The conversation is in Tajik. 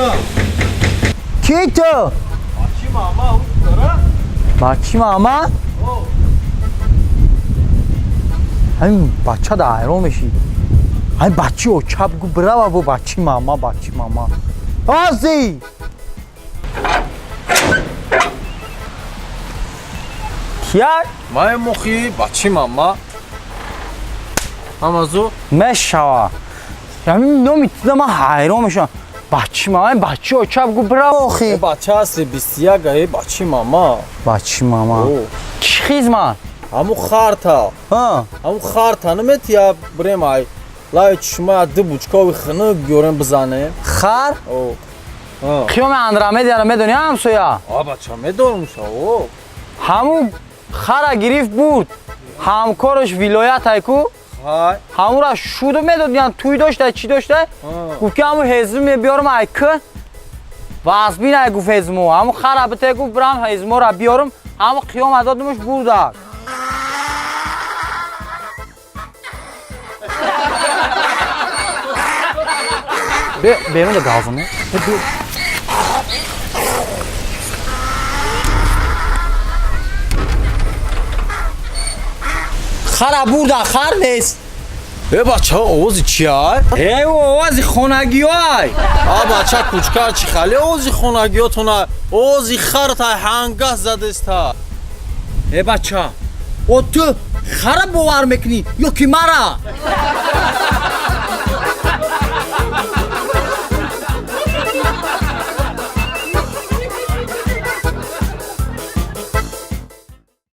Бача. Ки ту? Бачи мама, дора? Бачи мама? Ҳамин бача да ҳайрон мешӣ. Ҳамин бачи оча бигӯ бирава бо бачи мама, бачи мама. Ози! Кия? Май мохи, бачи мама. Ҳамазу? Мешава. Ҳамин номи туда ман ҳайрон мешавам. Бачи мама, бачи оча бигӯ бирава охи. Э бача ҳасти 21 э бачи мама. Бачи мама. Чӣ хизмат? Ҳаму харта. Ҳа. Ҳаму харта наметия бирем ай. Лаи чишма ду бучкови хинук биёрем бизанем. Хар? О. Ҳа. Қиёми Андромедияро медонӣ ҳамсоя? А бача медонам ша, о. Ҳамун хара гирифт бурд. Ҳамкораш вилоят айку. Хай. Ҳамура шуду медодиян туй дошта, чӣ дошта? Гуфт ки ҳамун ҳезум мебиёрам ай к. Вазбин ай гуфт ҳезуму. Ҳамун хара бите гуфт бирам ҳезуморо биёрам. Ҳамун қиёма додумуш бурдак. Берун да газоне. Хара бурда, хар нест. Э бача, овози чия? Э, овози хонагиёй. А бача кучка чи хали овози хонагиётона, овози харта ҳангас задеста. Э бача, о ту хара бовар мекунӣ ё ки мара?